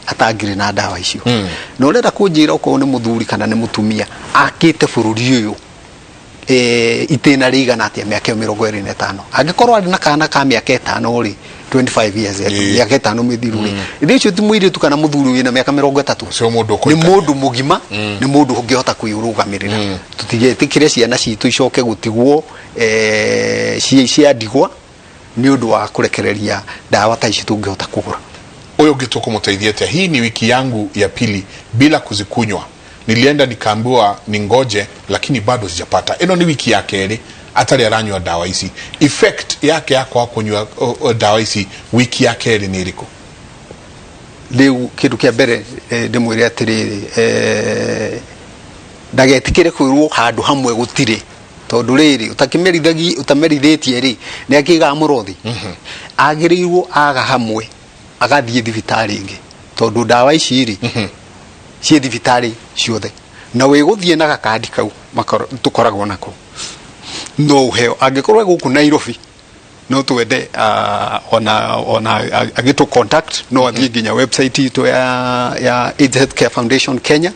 Speaker 2: atangĩrĩ na ndawa icio. Na ũrenda kũnjĩra okorwo nĩ mũthuri kana nĩ mũtumia akĩte bũrũri ũyũ itĩna rĩigana atĩa mĩaka ĩyo 25, angĩkorwo arĩ na kana ka mĩaka 5 rĩ, 25 years, mĩaka 5 mĩthiru rĩ, ĩndĩ ũcio ti mũirĩtu kana mũthuri wĩna mĩaka 30.
Speaker 1: Ũcio mũndũ
Speaker 2: nĩ
Speaker 1: ũkũikania.
Speaker 2: Mũndũ mũgima, nĩ mũndũ ũngĩhota kwĩrũgamĩrĩra. Tũtigetĩkĩre ciana citũ icoke gũtigwo cia ndigwa nĩ ũndũ wa kũrekereria ndawa ta ici tũngĩhota kũgũra.
Speaker 1: Ũyũ ũngĩ tũkũmũteithia atĩa? Hii ni wiki yangu ya pili bila kuzikunywa, nilienda nikaambiwa ningoje, lakini bado sijapata. Ĩno nĩ wiki ya kerĩ atarĩ aranyua ndawa ici. Effect yake ya kwaga kũnyua ndawa ici wiki ya kerĩ nĩ ĩrĩkũ?
Speaker 2: Rĩu kĩndũ kĩa mbere, ndĩmwĩre atĩrĩrĩ, ndagetĩkĩre kwĩrwo handũ hamwe gũtirĩ, tondũ rĩrĩ ũtakĩmerithagi ũtamerithĩtie rĩ, nĩ akĩigaga mũrothi. Agĩrĩirwo aga hamwe agathiĩ thibitarĩ ĩngĩ, tondũ ndawa ici rĩ ciĩ thibitarĩ ciothe, na wĩgũthiĩ na gakandi kau tũkoragwo nako, no ũheo. Angĩkorwo e gũkũ Nairobi, no twende ona agĩtũ contact, no athiĩ nginya website itũ ya AIDS Healthcare Foundation Kenya,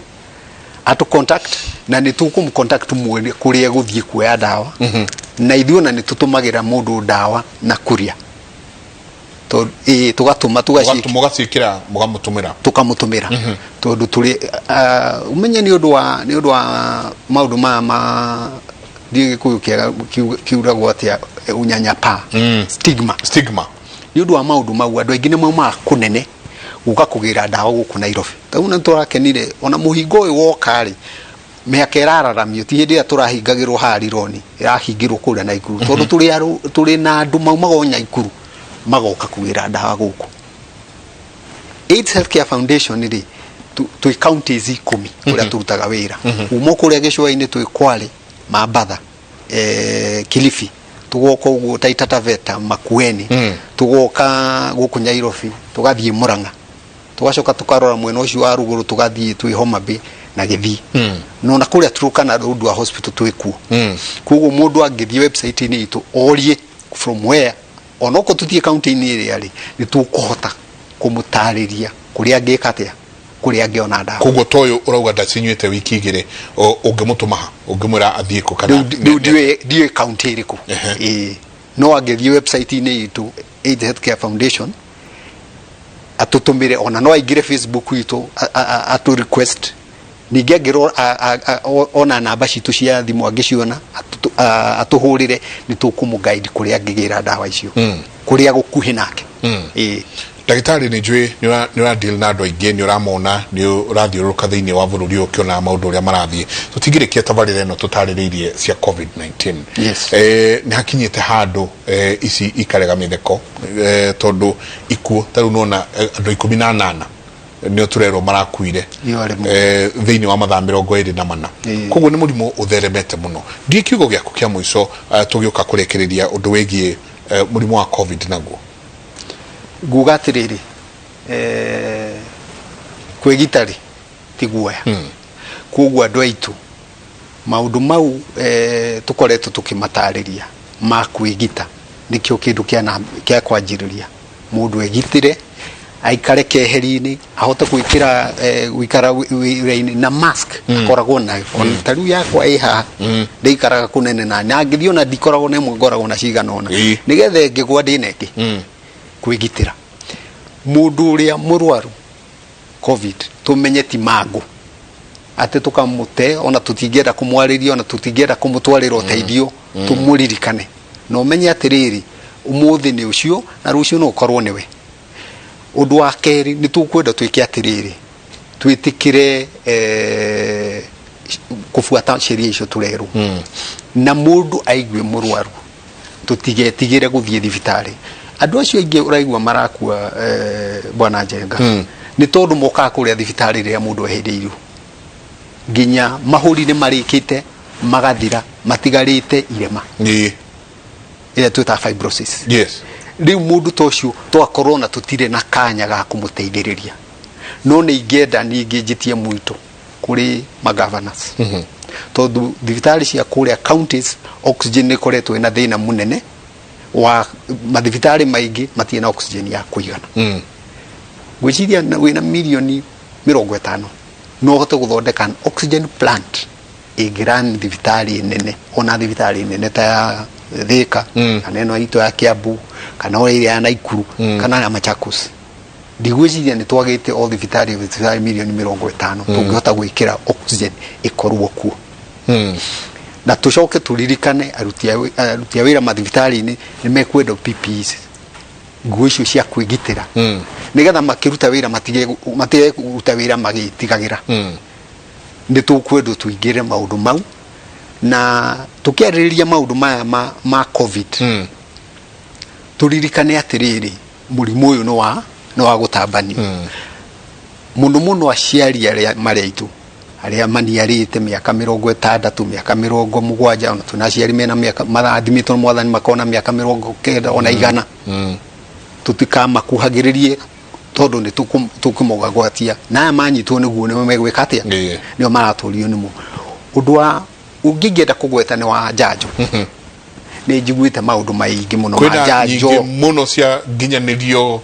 Speaker 2: atũ contact na nĩ tũkũmũ contact mwene kũrĩa egũthiĩ kuoya ndawa. Na ithuĩ ona nĩ tũtũmagĩra mũndũ ndawa na kuria, ĩĩ, tũgatũma tũgaci
Speaker 1: Mũgaciĩkĩra mũgamũtũmĩra.
Speaker 2: Tũkamũtũmĩra, tondũ tũrĩ ũmenye nĩ ũndũ wa maũndũ maya ma ndiĩ Gĩkũyũ kĩega kiuragwo atĩa, unyanyapaa, stigma.
Speaker 1: Stigma.
Speaker 2: Nĩ ũndũ wa maũndũ mau, andũ aingĩ nĩ maumaga kũnene gũka kũgĩra ndawa gũkũ Nairobi. Tarĩu nĩ tũrakenire ona mũhingo ũyũ woka rĩ, mĩhaka ĩrararamio, ti hĩndĩ ĩrĩa tũrahingagĩrwo haha Rironi, ĩrahingĩrwo kũrĩa Naikuru, tondũ tũrĩ na andũ maumaga o Naikuru magoka kũgĩra ndawa gũkũ AIDS Healthcare Foundation rĩ. Twĩ counties 10 kũrĩa tũrutaga wĩra, kuma kũrĩa gĩcũa-inĩ twĩ Kwale, Mambatha, Kilifi, tugoka ũguo Taita Taveta, Makueni, tugoka gũkũ Nairobi, tũgathiĩ Murang'a. Tũgacoka tũkarora mwena ũcio wa rũgũrũ, tũgathiĩ twĩ Homa Bay na Gĩthii, no na kũrĩa Turkana Lodwar Hospital twĩ kuo. Koguo mũndũ angĩthiĩ website-inĩ itũ orie from where, onokorwo tũthiĩ kaunti-inĩ ĩrĩa rĩ, nĩ tũkũhota kũmũtarĩria kũrĩa angĩka atĩa, kũrĩa angĩona ndawa.
Speaker 1: Koguo ta ũyũ ũrauga ndacinyuĩte wiki 2, ũngĩmũtũma ha? Ũngĩmwĩra athiĩ kũ kana?
Speaker 2: Rĩu ndiũĩ kaunti ĩrĩkũ. Ĩĩ, no angĩthiĩ website-inĩ itũ, AIDS Healthcare Foundation, atũtũmĩre, ona no aingĩre Facebook itũ atũ request. Ningĩ angĩrora ona namba citũ cia thimũ, angĩciona atũhũrĩre, nĩ tũkũmũ guide kũrĩa angĩgĩra ndawa icio, kũrĩa gũkuhĩ nake. Ĩĩ.
Speaker 1: Ndagĩtarĩ, nĩ njũĩ nĩ ũra deal na andũ aingĩ, nĩ ũramona, nĩ ũrathiũrũrũka thĩinĩ wa bũrũri ũyũ ũkĩonaga maũndũ ũrĩa marathiĩ. Tũtingĩrĩkia tabarĩra ĩno tũtarĩrĩirie cia COVID-19. Nĩ hakinyĩte handũ ici ikarega mĩtheko, tondũ ikuũ ta rĩu nona andũ 18 nĩo tũrerwo marakuire
Speaker 2: Nĩo arĩ
Speaker 1: thĩinĩ wa mathaa 24. Koguo nĩ mũrimũ ũtheremete mũno. Ndiĩ kiugo gĩaku kĩa mũico, tũgĩũka kũrĩkĩrĩria ũndũ wĩgiĩ mũrimũ wa COVID naguo.
Speaker 2: Nguga atĩrĩrĩ, kwĩgita rĩ ti guoya. Koguo andũ aitũ, maũndũ mau tũkoretwo tũkĩmatarĩria ma kwĩgita nĩkĩo kĩndũ kĩa kwanjĩrĩria. Mũndũ egitĩre, aikare keheri-inĩ, ahote gwĩkĩra, gũikara wĩra-inĩ na mask, akoragwo nayo. Ona ta rĩu yakwa ĩ haha, ndĩikaraga kũnene na ngĩthiĩ, ona ndikoragwo na ĩmwe, ngoragwo na cigana ũna, nĩgetha ĩngĩgwa ndĩna ĩngĩ. Kwĩgitĩra mũndũ ũrĩa mũrwaru COVID, tũmenye ti mangũ atĩ tũkamũte, ona tũtingĩenda kũmwarĩria, ona tũtingĩenda kũmũtwarĩra ũteithio. Tũmũririkane na ũmenye atĩrĩrĩ, ũmũthĩ nĩ ũcio na rũciũ no ũkorwo nĩwe. Ũndũ wa kerĩ, nĩ tũkwenda twĩke atĩrĩrĩ, twĩtĩkĩre kũbuata sheria icio tũrerwo, na mũndũ aigue mũrwaru tũtigetigĩre gũthiĩ thibitarĩ. Andũ acio aingĩ ũraigua marakua, bwana Njenga, nĩ tondũ mokaga kũrĩa thibitarĩ rĩrĩa mũndũ ehĩrĩirwo, nginya mahũri nĩ marĩkĩte magathira, matigarĩte irema ĩrĩa twĩtaga fibrosis. Rĩu mũndũ ta ũcio twakorwo na tũtirĩ na kanya ga kũmũteithĩrĩria. No nĩ ingĩenda ningĩ njĩtie mwito kũrĩ magovernors, tondũ thibitarĩ cia kũrĩa counties oxygen nĩ ĩkoretwo ĩna thĩna mũnene wa mathibitarĩ maingĩ matirĩ na oxygen ya kũigana. Ngwĩciria wĩna mirioni 50 no ũhote gũthondeka an oxygen plant ĩngĩrani thibitarĩ nene, ona thibitarĩ nene ta ya Thika, kana ĩno itũ ya Kiambu, kana o ĩrĩa ya Naikuru, kana ya Machakos. Ndigwĩciria nĩ twagĩte o thibitarĩ mirioni 50 tũngĩhota gwĩkĩra oxygen ĩkorwo kuo. Na tũcoke tũririkane aruti a wĩra mathibitarĩ-inĩ nĩ mekwenda PPEs, nguo icio cia kwĩgitĩra, nĩgetha makĩruta wĩra matige kũruta wĩra magĩtigagĩra. Nĩ tũkwendwo tũingĩre maũndũ mau na tũkĩarĩrĩria maũndũ maya ma COVID. Tũririkane atĩrĩrĩ, mũrimũ ũyũ nĩ wa gũtambanio mũno mũno. Aciari arĩa marĩ aitũ, arĩa maniarĩte mĩaka 60, mĩaka 70, ona twĩna aciari mena mĩaka marathimĩtwo nĩ Mwathani makona mĩaka 90, ona 100, tũtikamakuhagĩrĩrie tondũ nĩ tũkũmũgwatia. Na aya manyitwo nĩguo nĩo megwĩka atĩa? Nĩo maratũrio nĩmo. Ũndũ wa ũngĩ ingĩenda kũgweta nĩ wa njanjo. Nĩ njiguĩte maũndũ maingĩ mũno ma
Speaker 1: Kwĩna
Speaker 2: njanjo.
Speaker 1: Nyingĩ mũno cia nginyanĩrio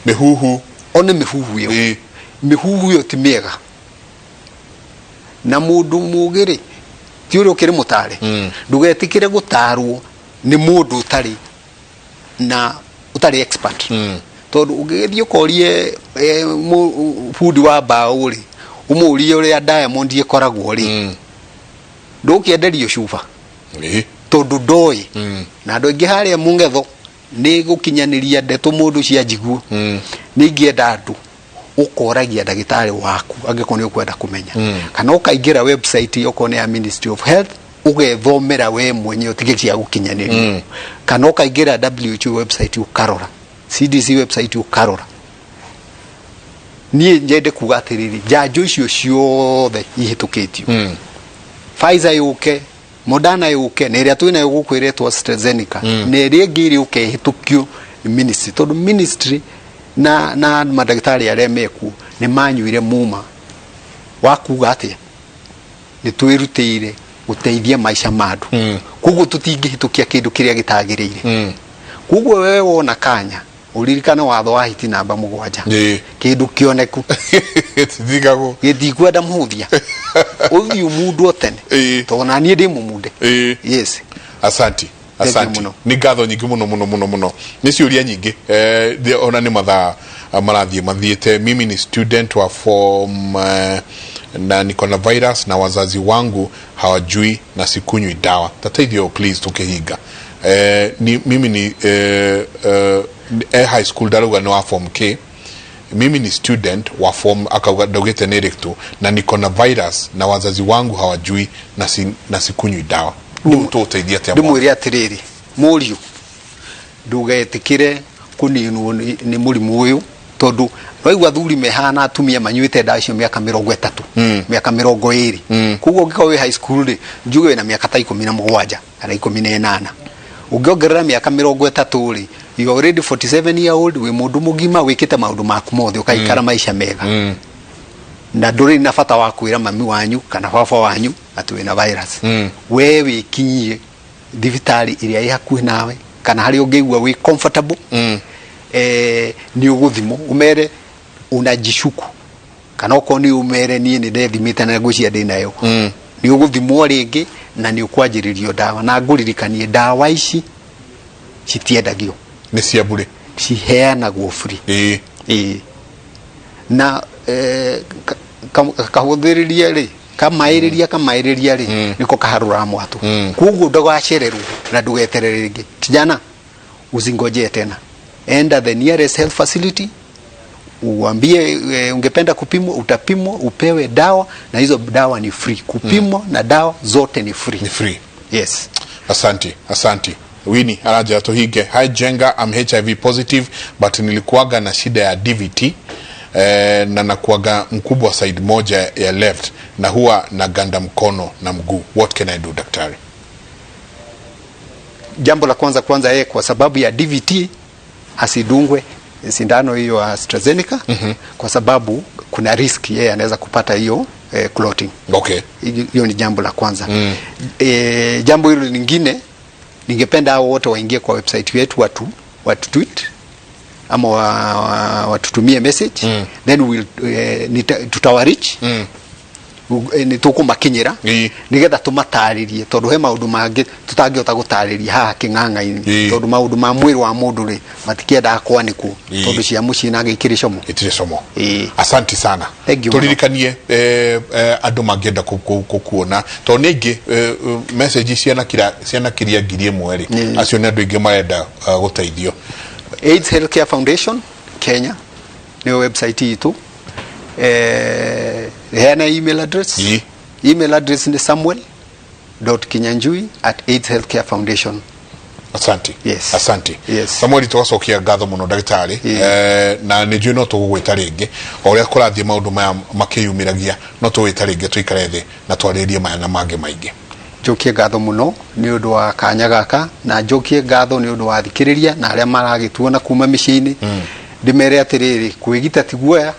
Speaker 1: mĩhuhu.
Speaker 2: One mĩhuhu ĩyo. Mĩhuhu ĩyo ti mĩega, na mũndũ mũgĩ rĩ, ti ũrĩa ũkĩrĩ mũtare. Ndũgetĩkĩre gũtarwo nĩ mũndũ ũtarĩ na ũtarĩ expert, tondũ ũngĩgĩthiĩ ũkorie bundi wa mbaũ rĩ, ũmũrie ũrĩa diamond ĩkoragwo rĩ, ndũkĩenderio cuba, tondũ ndoĩ. Na andũ aingĩ harĩa mũng'etho nĩ gũkinyanĩria ndeto mũndũ cia njiguo. Nĩ ingĩenda andũ ũkoragia ndagĩtarĩ waku angĩkorwo nĩ ũkwenda kũmenya, kana ũkaingĩra website okorwo nĩ ya Ministry of Health, ũgethomera we mwenyewe, ũtige cia gũkinyanĩria, kana ũkaingĩra WHO website ũkarora, CDC website ũkarora. Niĩ nyende kuga atĩrĩrĩ, njanjo icio ciothe ihĩtũkĩtio, Pfizer yũke, Moderna yũke, na ĩrĩa twĩnayo gũkũ ĩretwo AstraZeneca, na ĩrĩa ĩngĩ ĩrĩ ũke ĩhĩtũkio nĩ ministry, tondũ ministry na mandagĩtarĩ arĩa mekuo nĩ manyuire muma wa kuga atĩa nĩ twĩrutĩire gũteithia maica ma andũ. Koguo tũtingĩhĩtũkia kĩndũ kĩrĩa gĩtagĩrĩire. Koguo wewe wona kanya ũririkane watho wa hiti namba 7. Kĩndũ kĩoneku
Speaker 1: Gĩtithigagwo.
Speaker 2: Gĩtikwenda mũhũthia ũthiĩ ũmundwo tene, tondũ na niĩ ndĩ mũmunde. Yes.
Speaker 1: Asanti.
Speaker 2: Thank you
Speaker 1: Asanti.
Speaker 2: Mũno.
Speaker 1: Nĩ ngatho nyingĩ mũno mũno mũno mũno, nĩ ciũria nyingĩ, ona nĩ mathaa marathiĩ mathiĩte. Mimi ni student wa form na niko na virus na wazazi wangu hawajui na sikunywi dawa. Tateithio please tukihinga. Mimi ni high school, ndarauga nĩ wa form K. Mimi ni student wa form, akauga ndaugĩte nĩ ĩrĩkũ, na niko na virus na wazazi wangu hawajui na sikunywi dawa. Rĩu tũgũteithia atĩa mwana?
Speaker 2: Ndĩmwĩre atĩrĩrĩ, mũriũ, ndũgetĩkĩre kũninwo nĩ mũrimũ ũyũ, tondũ waigua athuri mehana atumia manyuĩte ndawa icio mĩaka 30, mĩaka 20. Koguo ũngĩkorwo wĩ high school rĩ, njuge wĩna mĩaka ta 17 kana 18, ũngĩongerera mĩaka 30 rĩ, you are already 47 year old. Wĩ mũndũ mũgima, wĩkĩte maũndũ maku mothe, ũkaikara maica mega, na ndũrĩ na bata wa kwĩra mami wanyu kana baba wanyu atĩ wĩna virus. We wĩkinyie thibitarĩ ĩrĩa ĩ hakuhĩ nawe kana harĩa ũngĩigua wĩ comfortable. Nĩ ũgũthimwo, ũmere unajishuku, kana okorwo nĩ ũmere niĩ nĩ ndethimĩte na ngwĩciria ndĩ nayo. Nĩ ũgũthimwo rĩngĩ na nĩ ũkwanjĩrĩrio ndawa, na ngũririkanie ndawa ici citiendagio.
Speaker 1: Nĩ cia bure.
Speaker 2: Ciheanagwo free. Ĩĩ, na kahũthĩrĩria rĩ, kamaĩrĩria kamaĩrĩria rĩ, nĩko kaharũra mwatũ. Koguo ndũgacererwo na ndũgeterere rĩngĩ. Kijana, usingojee tena, enda the nearest health facility, uambie ungependa kupimwa, utapimwa, upewe dawa, na hizo dawa ni free. Kupimwa na dawa zote ni free.
Speaker 1: Ni free.
Speaker 2: Yes.
Speaker 1: Asante, asante. Wini araja tuhinge. Hi Jenga, I'm HIV positive but nilikuwaga na shida ya DVT na nakuwaga mkubwa side moja ya left na huwa naganda mkono na mguu. What can I do, daktari?
Speaker 2: Jambo la kwanza kwanza, yeye kwa sababu ya DVT asidungwe sindano hiyo ya AstraZeneca, kwa sababu kuna risk yeye anaweza kupata hiyo clotting. Hiyo ni jambo la kwanza. Jambo hilo lingine, ningependa hao wote waingie kwa website yetu, watu tweet ama watutumie message, then tutawareach, nĩ tũkũmakinyĩra nĩgetha tũmatarĩrie, tondũ he maũndũ mangĩ tũtangĩhota gũtarĩria haha kĩng'ang'a-inĩ, tondũ maũndũ ma mwĩrĩ wa mũndũ rĩ, matikĩendaga kwanĩkwo, tondũ cia mũciĩ nage ikĩrĩ como.
Speaker 1: Itirĩ como.
Speaker 2: Ĩĩ.
Speaker 1: Asanti sana.
Speaker 2: Thank you mũno.
Speaker 1: Tũririkanie andũ mangĩenda gũkuona, tondũ nĩ aingĩ, message cianakiria 1000 rĩ, acio nĩ andũ aingĩ marenda gũteithio.
Speaker 2: AIDS Healthcare Foundation Kenya nĩyo website itũ. Heana email address. Email address ni samuel.kinyanjui@aidshealthcarefoundation.
Speaker 1: Asante.
Speaker 2: Yes.
Speaker 1: Asante.
Speaker 2: Yes.
Speaker 1: Samuel, tũgacokia ngatho mũno ndagĩtarĩ. Na nĩ njũĩ no tũgũgwĩta rĩngĩ o ũrĩa kũrathiĩ maũndũ maya makĩyumĩragia, no tũgwĩta rĩngĩ tũikare thĩ na twarĩrĩrie maya na mangĩ maingĩ.
Speaker 2: Njokie ngatho mũno nĩ ũndũ wa kanya gaka, na njokie ngatho nĩ ũndũ wa thikĩrĩria na arĩa maragĩtuona kuma mĩciĩ-inĩ. Ndĩmere atĩrĩrĩ, kwĩgita ti guoya.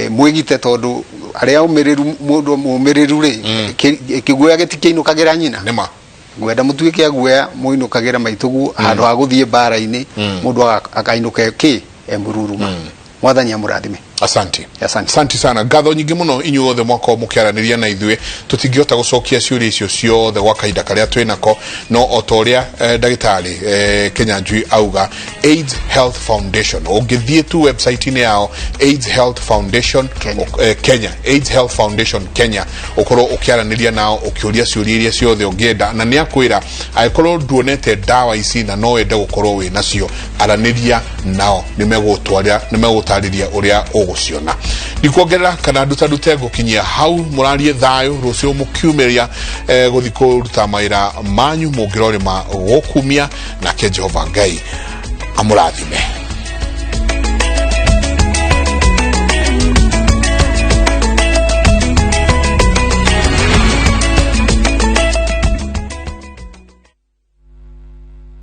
Speaker 2: Mwĩgite, tondũ arĩa ũmĩrĩru, mũndũ mũmĩrĩru rĩ, kĩguoya gĩtikĩinũkagĩra nyina.
Speaker 1: Nĩma.
Speaker 2: Ngwenda mũtuĩke aguoya mũinũkagĩra maitũguo handũ ha gũthiĩ mbara-inĩ, mũndũ akainũka kĩ e mũruruma. Mwathani amũrathime.
Speaker 1: Asante.
Speaker 2: Asante.
Speaker 1: Asante sana. Ngatho nyingĩ mũno inyuĩ othe mwakorwo mũkĩaranĩria na ithuĩ. Tũtingĩhota gũcokia ciũria icio ciothe gwa kahinda karĩa twĩ nako, no o ta ũrĩa ndagĩtarĩ Kenyanjui auga, AIDS Health Foundation, ũngĩthiĩ tu website-inĩ yao, AIDS Health Foundation
Speaker 2: Kenya.
Speaker 1: Kenya, AIDS Health Foundation Kenya, ũkorwo ũkĩaranĩria nao ũkĩũria ciũria iria ciothe ũngĩenda, na nĩ akwĩra angĩkorwo nduonete ndawa ici na no wende gũkorwo wĩ nacio, aranĩria nao, nĩ megũgũtarĩria ũrĩa ũgũciona. Ndikuongerera kana ndutandute, ngũkinyia hau. Mũrarie thayũ rũciũ mũkiumĩria gũthiĩ kũruta mawĩra manyu, mũngĩrorĩma gũkumia nake Jehova Ngai amũrathime.